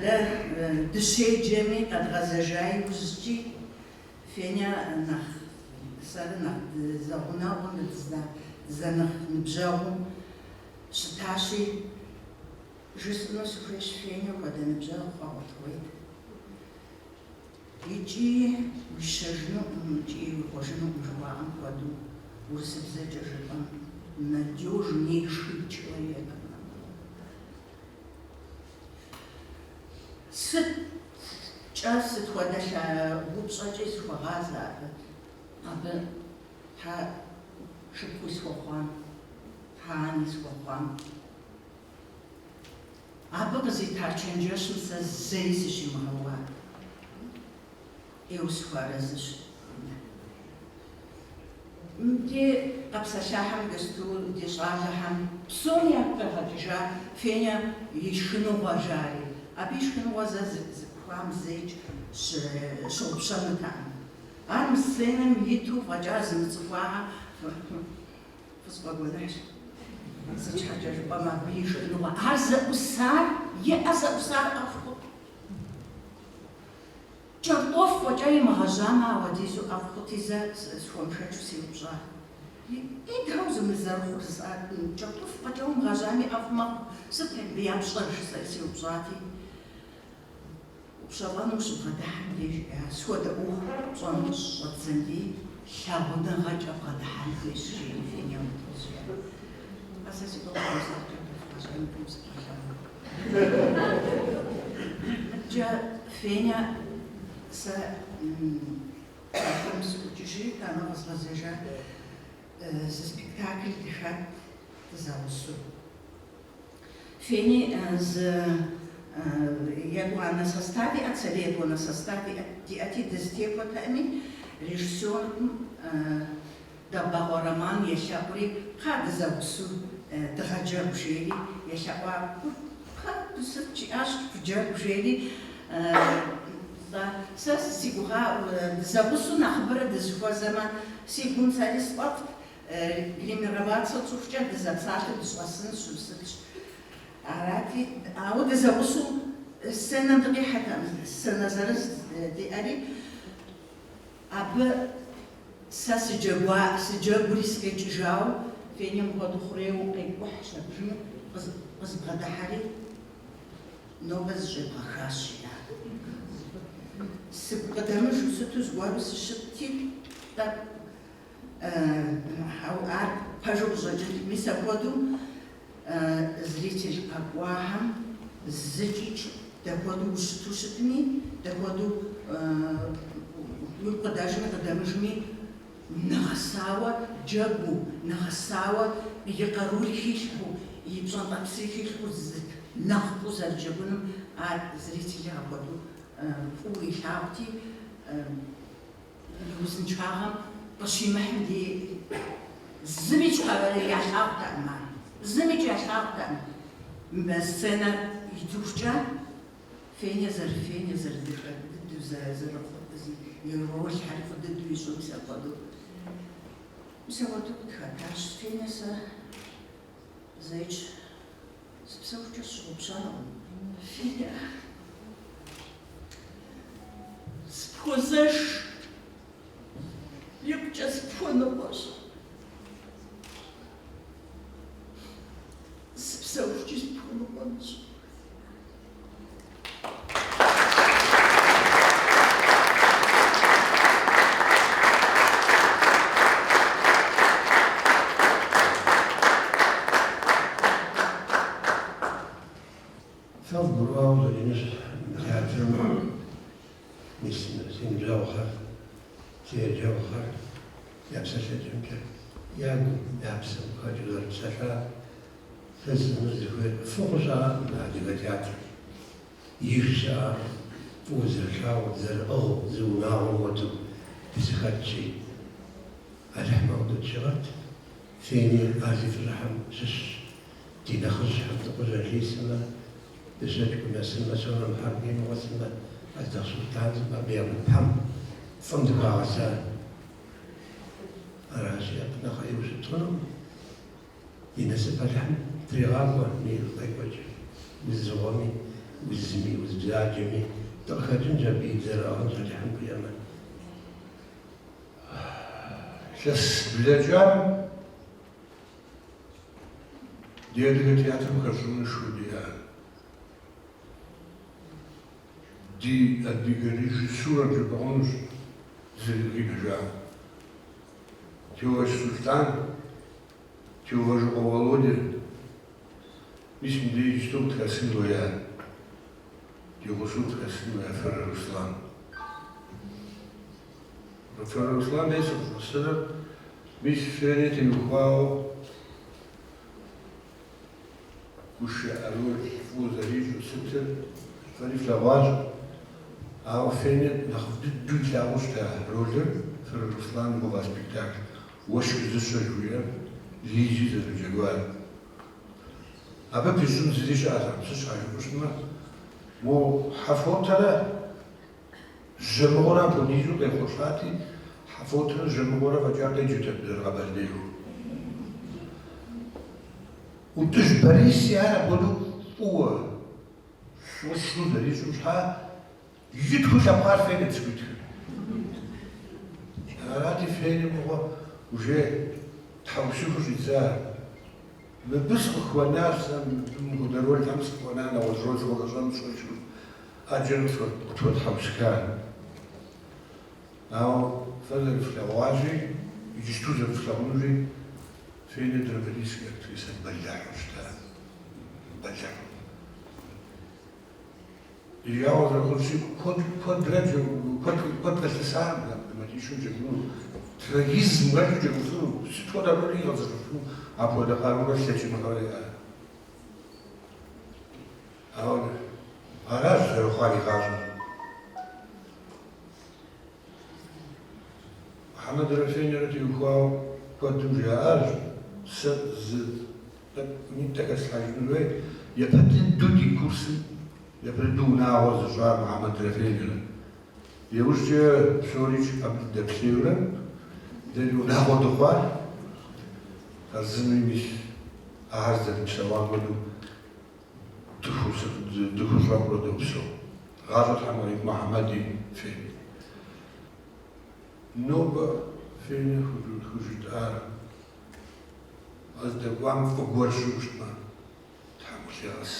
Дэ дыщеджэми къэдгъэзэжа иужькӏи Феня нэхъ сэрэ нэхъ дызэгъунэгъуу, дызэнэхъ ныбжьэгъуу щытащи, жысӏэну сыхуейщ Феня хуэдэ ныбжьэгъу къэгъуэтыгъуейт. Икӏи уищэжынукъым, икӏи уихъуэжынукъым жыхуаӏэм хуэдэу урысыбзэкӏэ жыпӏэм надежнейший человек. Сыткӏэ сыт хуэдэ упщӏэкӏи зыхуэгъазэ абы. Абы тхьэ шыпхъуи схуэхъуам, тхьэ ани схуэхъуам. Абы къызита чэнджэщым сэ зэи сыщимыгъэуа. ӏейуэ сыхуэарэзыщ. Мыбдей къэпсэлъахэм иджысту ди щӏалэхэм псоми ягу къегъэкӏыжа Феня и шхыныгъуэ жари. Абы и шхыныгъуэ зэ зыӏухуам зэикӏ щыгъупщэнутэкъым. Ар мы сценэм иту фӏэкӏа зымыцӏыхуахэм фысфӏэгуэныхьщ. Сыт щхьэкӏэ жыпӏэмэ, абы и шхыныгъуэ ар зэӏусар, и ӏэ зэӏусар ӏэфӏ хъут. Кӏэртӏоф фӏэкӏа имыгъэжьамэ, ауэдизу ӏэфӏ хъути, зэ схуэмышэчу сеупщӏа. И дауэ зэрыхъур жысӏат, кӏэртӏоф фӏэкӏа умыгъэжьами ӏэфӏ мэхъу, сыт абы я пщӏэр жысӏэри сеупщӏати. Упщэфӏэну ущыбгъэдыхьэм деж, сыт хуэдэ ӏуэху пщӏэну щыщӏэбдзэм дей, лъагъуныгъэкӏэ бгъэдыхьэн хуейщ, жери Феня апхуэдэу жиӏа. А сэ си гугъэм сэркӏэ къэфгъэщӏэнукъым сыбгъэлъагъуну. Мыдкӏэ Феня сэ театрым сыӏукӏыжри, итӏанэ къэзгъэзэжа зы спектакль дыхэт дызэгъусэу. Фени зы етӏуанэ состав иӏэт, сэри етӏуанэ состав диӏэти, дызытехуэтэӏыми, режиссёрым Дэбагъуэ Роман елъэӏури, кхъа дызэгъусэу дыгъэджэгу жери елъэӏуа, кхъа сыт жиӏащ, фыджэгу жери, сэ си гугъа дызэгъусэу нэхъыбэрэ дызыхуэзэмэ, си гум сэри сфӏэфӏт, Гримироваться тщӏыхукӏэ дызэпсалъэу дыщӏэсынщ, сытщ. Арати, ауэ дызэгъусэу сценэм дыкъихьэтэкъым, сценэ зырыз диӏэри, абы сэ сыджэгуа, сыджэгури сыкъикӏыжауэ, Феня мыпхуэдэу хъурейуэ къекӏухьщ абыжми, къызбгъэдыхьэри, нобэ зыщӏебгъэхащ, жиӏа. Сыгу къыдэмыжу сыту зыгуэру сыщытти, тӏэкӏу Ар пэжу къыщӏэкӏынт. Мис апхуэдэу зритель къэкӏуахэм зыкӏикӏ дапхуэдэу ущыту щытми, дапхуэдэу уигу къыдэжми къыдэмыжми, нэгъэсауэ джэгуу, нэгъэсауэ и къарури хилъхьэу, и пщӏэнтӏэпсри хилъхьэу нэхъыфӏу зэрыджэгуным ар зрителыр апхуэдэу фӏыуэ илъагъути, И узыншагъэм къыщимыхьым дей зымикӏ ялъагъутэкъым ар. Зымикӏ ялъагъутэкъым. Мы сценэ итыхукӏэ Феня зэры-Феня, зэрыдахэ дыдэу, зэрыфӏы, и ролхьэри фӏы дыдэу ищӏу мис апхуэдэу. Мис апхуэдэу къытхэтащ Феня сэ зэикӏ сыпсэухукӏэ сщыгъупщэнукъым. Феня. Сыпхуозэш, икъукӏэ сыпхуэныкъуэщ. Сыпсэухукӏи сыпхуэныкъуэнущ. Фэ вгурыӏуауэ къыщӏэкӏынущ театрым мис си ныбжьэгъухэр, си еджэгъухэр я псэлъэкӏэмкӏэ, я гум, я псэм къыхэкӏыу зэрыпсэлъар. Сэ жысӏэну сызыхуейр фӏы хъу щыӏэкъым адыгэ театрым. Иж щыӏэкъым, фӏыуэ зэрылъагъуу, зэрыӏыгъыу, зы унагъуэм хуэдэу дызэхэтщи. Алыхьым апхуэдэу тщигъэт, Фени ар зи фӏыщӏэхэм щыщщ. Ди нэхъыжьхэм Тӏыхъужь Алий сымэ, Дыщэкӏ Кӏунэ сымэ, Сонэ Мухьэрбий мыгъуэ сымэ, Аздэхъу Сулътӏан сымэ, абы я гупхэм фӏым дыхуагъэса. Аращи, абы нэхъ ӏейуэ щыт хъунукъым. Ди насып Алыхьым тригъакӏуэ мы къекӏуэкӏ узыгъуэми, узми, уз бзаджэми дыкъыхэкӏынщ абы и дызэрыӏыгъынщ Алыхьым жиӏэмэ. Илъэс блэкӏам ди адыгэ театрым хэщӏыныгъэшхуэ диӏа. Ди адыгэ режиссурэ жыпӏэ хъунущ зыри къинэжа. Теувэж Сулътӏан, Теувэжыкъуэ Володя, мис мыбдеж иджыпсту къытхэсын хуея, ди гъусэу къытхэсын хуея Фырэ Руслан. Фырэ Руслан дей сыкъыщӏэсыныр мис Феня теухуауэ гушыӏэ роль фӏыуэ зэрищӏу сытыр фэри флъэгъуащ. Ауэ Феня нэхъыфӏ дыдэу илъагъуу щыта ролыр Фырэ Руслан игъэува спектакль Уэшх дыщэ жыхуиӏэр Лизи зэрыджэгуар. Абы пищӏын зыри щыӏэтэкъым, сыт щхьа жыпӏэу щытмэ, мо Хьэфотэрэ Жьэмыгъуэрэ апхуэдизу къехъулӏати, Хьэфотэрэ Жьэмыгъуэрэ фӏэкӏа къеджэтэкъым зэрыкъэбэрдейуэ. ӏутӏыж Бориси ар апхуэдэу фӏыуэ щӏыщу зэрищӏым щхьа, итхыу лъэпкъар Фенят зыхуитхыр. Арати, Феня мыгъуэ уже тхьэусыхыу щӏидза. Мыбы сыкъыхуэнащ сэ, мыбы мыпхуэдэ ролхэм сыкъыхуэна, нэгъуэщӏ роль сыкъыщӏэмыщӏэжу. ӏэджэрэ къытхуэтхьэусыха. Ауэ фэ зэрыфлъэгъуащи, иджысту зэрыфлъэгъунури, Феня драматическэ актрисэ бэлыхьу щыта. Бэлыхьу. Ди жагъуэ зэрыхъунщи, куэд, куэдрэ джэгу, куэд, куэд къылъысакъым драматичнэу джэгуну, трагизм хэлъу джэгуфыну, сыт хуэдэ роли игъэзэщӏэфыну апхуэдэ къарурэ лъэкӏыныгъэрэ иӏа. Ауэ аращ зэрыхъуар и гъащӏэр. Мухьэмэдрэ Фенэрэ теухуауэ куэдым жаӏащ, сэ зы тӏэкӏунитӏэ хэслъхьэжыну сыхуейт, япэ дыдэу ди курсым, япэ дыдэу унагъуэ зыщӏар Мухьэмэдрэ Фенэрэ. Иужькӏэ псорикӏ абы дыдэплъейурэ, дэри унагъуэ дыхъуар, хъарзынэуи мис ахэр зэрыпсэуам хуэдэу дыхущӏэкъурэ допсэу. Гъащӏэ Тхьэм кърит Мухьэмэди Фени. Нобэ Феня хужытӏар а здэкӏуам фӏы гуэр щыӏэу щытмэ, Тхьэм къылъигъэс.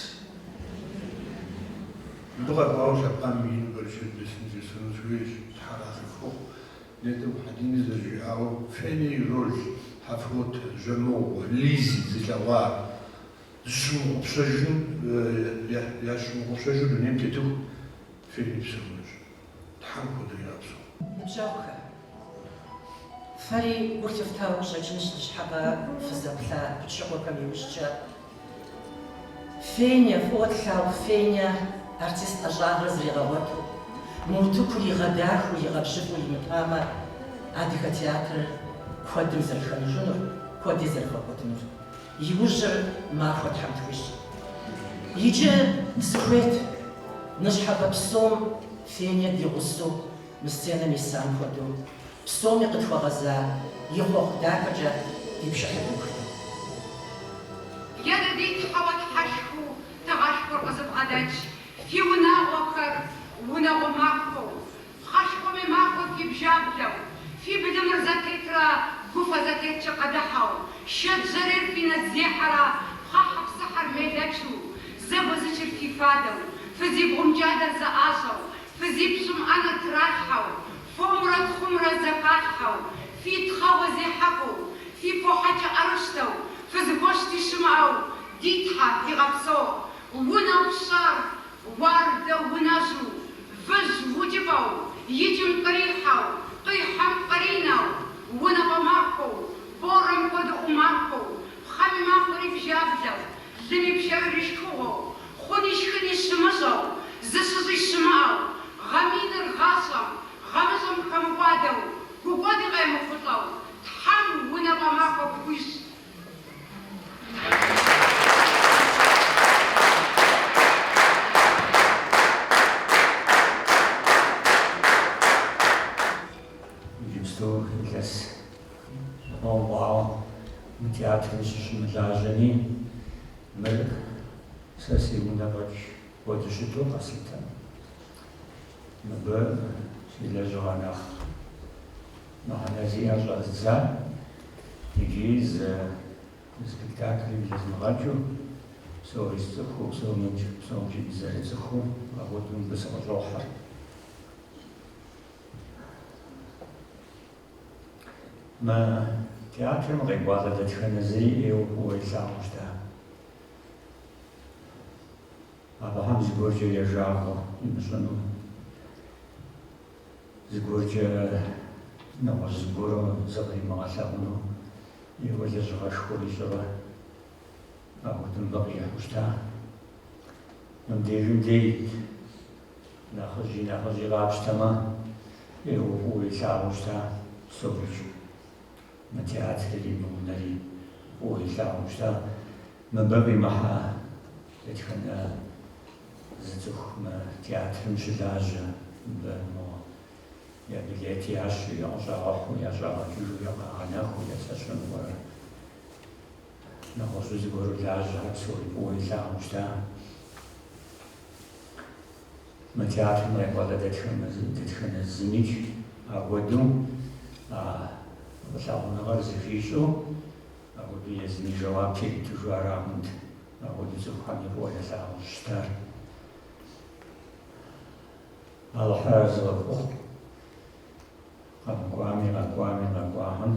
Мыбы къэкӏуауэ лъэпкъым ину бэрычэт бесын жесӏэну сыхуейщ, Тхьэр арэзы фхухъу. Нетӏэ Мухьэдини зэрыжиӏауэ, Феня и роль Хьэфотэ, Жьэмыгъуэ, Лизи зылъэгъуа зыщымыгъупщэжын, ящымыгъупщэжу дунейм тетыху Фени псэунущ. Тхьэм куэдрэ игъэпсэу. Ныбжьэгъухэ, фэри гу лъыфтауэ къыщӏэкӏынщ ныщхьэбэ фызэплъа пычыгъуэхэм иужькӏэ. Феня, фӏыуэ тлъагъу Феня артист ӏэщӏагъэр зригъэгъуэту, мы утыкур игъэдахэу, игъэбжьыфӏэу имытамэ, адыгэ театрыр куэдым зэрыхэмыжынур, куэди зэрыфӏэкӏуэдынур. Иужьыр махуэ Тхьэм тхуищӏ. Иджы сыхуейт ныщхьэбэ псом Феня ди гъусэу мы сценэм исам хуэдэу псоми къытхуэгъэза и хъуэхъу дахэкӏэ ди пшыхьыр духыну. Е дэ ди Тхьэуэ Тхьэшхуэу тыгъэшхуэр къызыбгъэдэкӏ фи унагъуэхэр унагъуэ махуэу, Пхъэшхуэм и махуэр фи бжаблэу, фи былымыр зэтетрэ гуфэ зэтеткӏэ къыдыхьэу, шэбжьэрейр фи нэдзехьэрэ пхъэхьэ-псыхьэр мелэчу, зэгуэзычыр фи фадэу, фызибгъум джадэр зэӏащӏэу, фызипщӏым ӏэнэр тралъхьэу, фомрэ тхъумрэ зэхалъхьэу, фи тхъэгъуэ зехьэфӏу, фи фохьэкӏэ ӏэрыщтэу, фызыхуэщти щымыӏэу, ди Тхьэ, фигъэпсэу, унэу фщӏар Уардэ унэжьу, выжь укӏыпӏэу, икӏым кърихьэу, къихьэм къринэу, унапӏэ махуэу, борэм хуэдэу ӏумахуэу, пхъэм и махуэри бжаблэу, лым и пшэрыр и шхыгъуэу, хъуни шхыни щымыщӏэу, зыщыщӏи щымыӏэу, гъэ миныр гъащӏэм, гъэмыщӏэм хэмыкӏуадэу, гукӏуэди къемыхъулӏэу, Тхьэм унапӏэ махуэ фхуищӏ. Иджыпсту илъэс ныкъуэм хъуауэ мы театрым сыщымылажьэми, мыр сэ си унэ фӏэкӏ хуэдэу щыту къэслъытэм. Мыбы си лэжьыгъэ нэхъ мыхьэнэ зиӏэр щӏэздза, иджыри зы спектакль блэзмыгъэкӏыу, псори сцӏыхуу, псомкӏи дызэрыцӏыхуу, апхуэдэу мыбы сыкъыщӏохьэр. Мы театрым къекӏуалӏэ дэтхэнэ зыри ӏейуэ фӏыуэ илъагъуу щыта. Абыхэм зыгуэркӏэ я жагъуэ имыщӏыну, зыгуэркӏэ нэгъуэщӏ зыгуэру зыкъримыгъэлъагъуну ӏейуэ лэжьыгъэшхуэр ищӏурэ апхуэдэу мыбы къихьу щыта. Мыбдежым дейт нэхъыжьи нэхъыщӏи къапщтэмэ, ӏейуэ фӏыуэ илъагъуу щыта псорикӏ. Мы театрри, мы унэри фӏыуэ илъагъуу щыта. Мыбы къимыхьа дэтхэнэ зы цӏыху мы театрым щылажьэ, мыбы мо я билет ящэу, я къыщӏагъэхьу, я щӏагъэкӏыжу, я къагъэнэхуу, я сэ сщӏэн гуэрэ нэгъуэщӏу зыгуэру лажьэхэр псори фӏыуэ илъагъуу щыта. Мы театрым къекӏуалӏэ дэтхэнэ зымикӏ апхуэдэу а фӏылъагъуныгъэр зыхищӏэу, Апхуэдэу езыми жэуап иритыжу ара хъунт, апхуэдэу цӏыхухэми фӏыуэ ялъагъуу щытар. Алыхьыр арэзы къыфхухъу. Къэмыкӏуами, къэкӏуами, къэкӏуахэм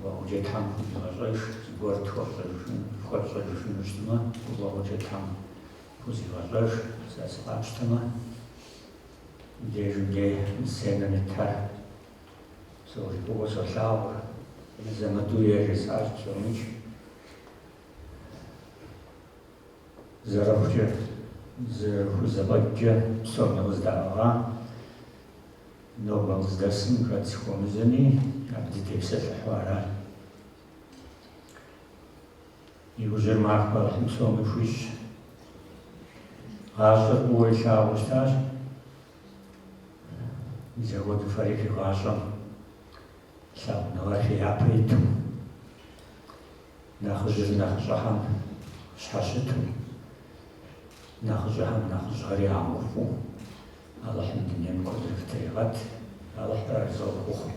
гуфӏэгъуэкӏэ Тхьэм хузигъэщӏэж, зыгуэр тхуэщӏэжыфын, фхуэтщӏэжыфыну щытмэ, гуфӏэгъуэкӏэ Тхьэм хузигъэщӏэж, сэ сыкъапщтэмэ, мыбдежым дей мы сценэм итхэр псори фӏыуэ солъагъур, мызэ-мытӏэу яжесӏащ псомикӏ. Зэрыхъукӏэ, зэрыхузэфӏэкӏкӏэ псоми къыздаӏыгъа. Нобэ къыздэсым хэт сыхуэмызэми, абы дытепсэлъыхьу ара. Иужьыр махуэ Алыхьым псоми хуищӏ. Гъащӏэр фӏыуэ илъагъуу щытащ. Мис апхуэдэу фэри фи гъащӏэм лъагъуныгъэр фи япэ иту. Нэхъыжьыр нэхъыщӏэхэм щхьэщыту, нэхъыщӏэхэм нэхъыжьхэр ягъэгуфӏэу, Алыхьым дунейм куэдрэ фытригъэт, Алыхьыр арэзы къыфхухъу.